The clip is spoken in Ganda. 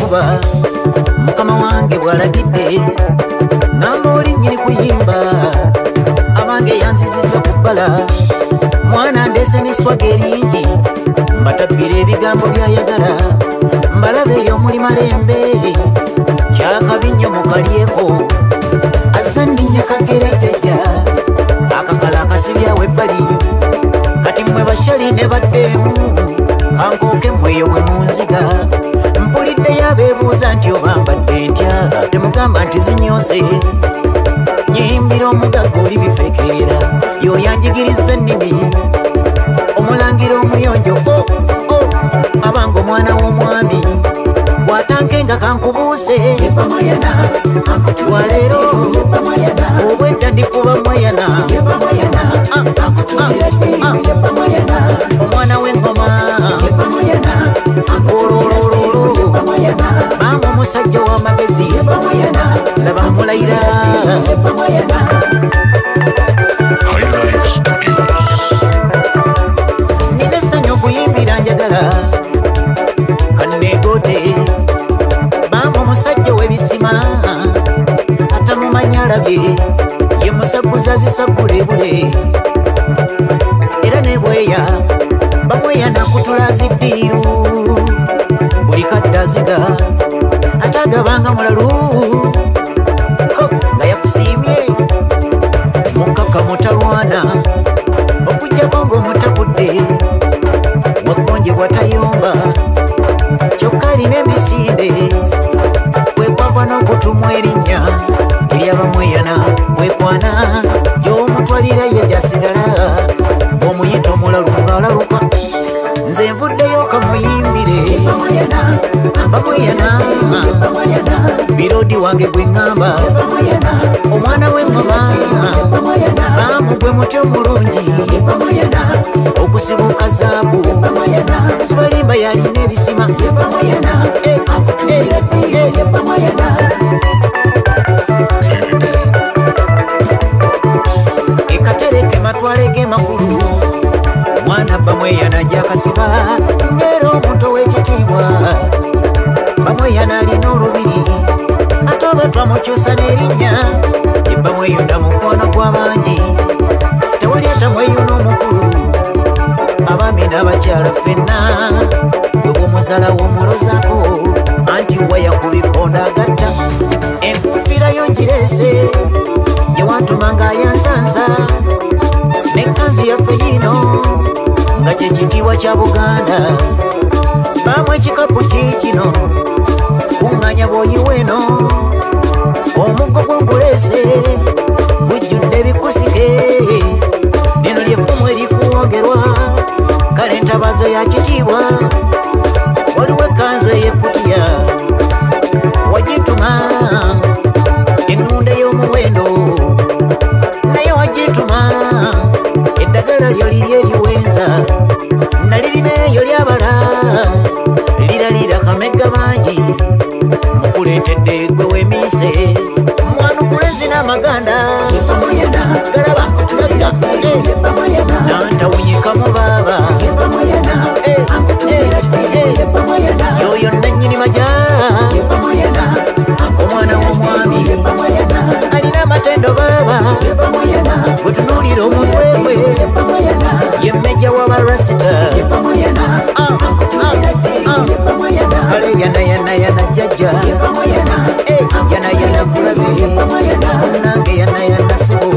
nkuba mukama wange bw'alagidde ngamba oli nnyini kuyimba abange yanzizizza ku bbala mwana ndeese n'esswaga eringi mbatabbira ebigambo by'ayagala mbalabe eyo muli malembe kyakabi nnyo mukalyeko azza nninnya kagere jjajja akakala akasibyawo ebbali kati mmwe bashali ne baddeemu kankooke mmweyo bwe munziga mpuliddeyo abeebuuza nti oba mbadde ntya temugamba nti zinyoose nyimbira omugagga oli bifekeera y'oyanjigiriza ennimi omulangira omuyonjo o abanga omwana w'omwami bw'atankenga kankubuuse waleero obwedda ndikuba mwayana omwana w'engoma ololololo maama omusajja w'amagezi laba mulayira. Nina essanyu okuyimbira njagala kanneegote maama omusajja w'ebisima atamumanya alabye ye musaguza zisagula ebule era nebweya bamweya nakutula ziddiiru buli kadde aziga ate agabanga mulalu nga yakusiimye mukaka mutalwana okuggyako ng'omutakudde wagonje bw'atayomba kyokka alina emisinde kwe kwava n'okutumwa erinnya eryabamweyana kwekwana gy'omutwalira ye gy'asigala bw'omuyita omulalu ng'alaluka nze nvuddeyo kamuyimbire bamweyana birodi wange gwe ŋŋamba omwana w'engoma baamu gwe muti omulungi okusibuka zaabu sibalimba yalina ebisima. Ekatereke matwale ge makulu mwana bamweyana gyakasiba ngera omuntu ow'ekitiibwa bamweyana alina olubiri ate oba twamukyusa n'erinnya ye bamweyunda mukono gw'abangi tewali atamweyuna omukulu abaami n'abakyala ffenna gwe bw'omuzala w'omulozaako anti waya ku bikonda agatta enkuufiirayo ngireese gye wantuma ng'ayansansa n'ekkanzu yaffe yiino nga kye kitiibwa kya Buganda baamu ekikapu kiikino kuŋŋaanya bw'oyiwa eno omuggo gwonguleese gujjudde ebikusike lino ly'ekkumu erikuwongerwa kale entabazo ya kitiibwa waliwo ekkanzu ey'ekkutiya wagituma eŋŋunda ey'omuwendo naye wagituma eddagala lyo liri eriwenza nalirina eyo lyabala liralira kamegga bangi mukuleetedde gwe w'emiise mwanukule nzina amaganda galaba nantawunyikamu baaba yoyo nannyini maja omwana w'omwami alina amatendo baaba bwe tunuulira omutwe gwe ye mmejja w'abarasita kale yana yana yana jjajja yana yana kulabe nange yana yana sibo.